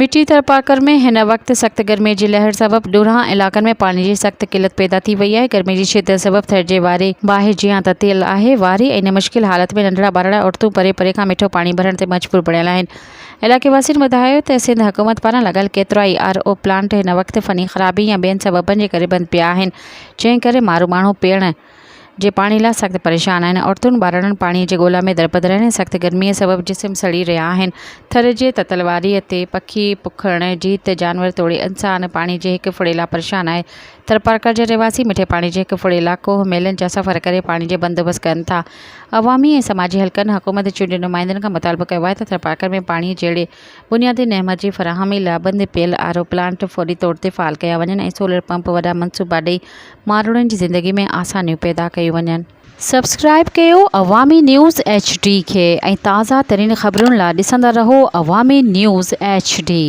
مٺي ٿرپارڪر ۾ هن وقت سخت گرمي جي لهر سبب ڏورانهن علائقن ۾ پاڻي جي سخت قلت پيدا ٿي وئي آهي، گرمي جي شدت سبب ٿر جي واري باهه جيان تتيل آهي، واري ۽ ان مشڪل حالت ۾ ننڍڙا ٻارڙا عورتون پري پري کان مٺو پاڻي ڀرڻ تي مجبور بڻيل آهن. علائقي واسين ٻڌايو ته سنڌ حڪومت پاران لڳل ڪيترائي آر او پلانٽ هن وقت فني خرابي يا ٻين سببن جي ڪري بند پيا آهن، جنهن ڪري مارو ماڻهو پيئڻ جي پاڻي لاء سخت پريشان آهن. عورتن ٻارڙن پاڻي جي ڳولا ۾ دربدر آهن ۽ سخت گرميء سبب جسم سڙي رهيا آهن. ٿر جي تتل واريء تي پکي، پکڻ، جيت، جانور توڙي انسان پاڻي جي هڪ ڦڙي لاء پريشان آهي. ٿرپارڪر جا رهواسي مٺي پاڻي جي هڪ ڦڙي لاء ڪوهه ميلن جا سفر ڪري پاڻي جو بندوبست ڪن ٿا. عوامي ۽ سماجي حلقن حڪومت جي چونڊيل نمائندن کان مطالبو ڪيو آهي ته ٿرپارڪر ۾ پاڻي جهڙي بنيادي نعمت جي فراهمي لاء بند پيل آر او پلانٽ فوري طور تي فعال ڪيا وڃن ۽ سولر پمپ وڏا منصوبا ڏئي ماروئڙن جي زندگي ۾ آسانيون پيدا ڪيون وڃن. سبسڪرائب ڪيو عوامي نيوز ايڇ ڊي کي ۽ تازه ترين خبرن لا ڏسندا رهو عوامي نيوز ايڇ ڊي.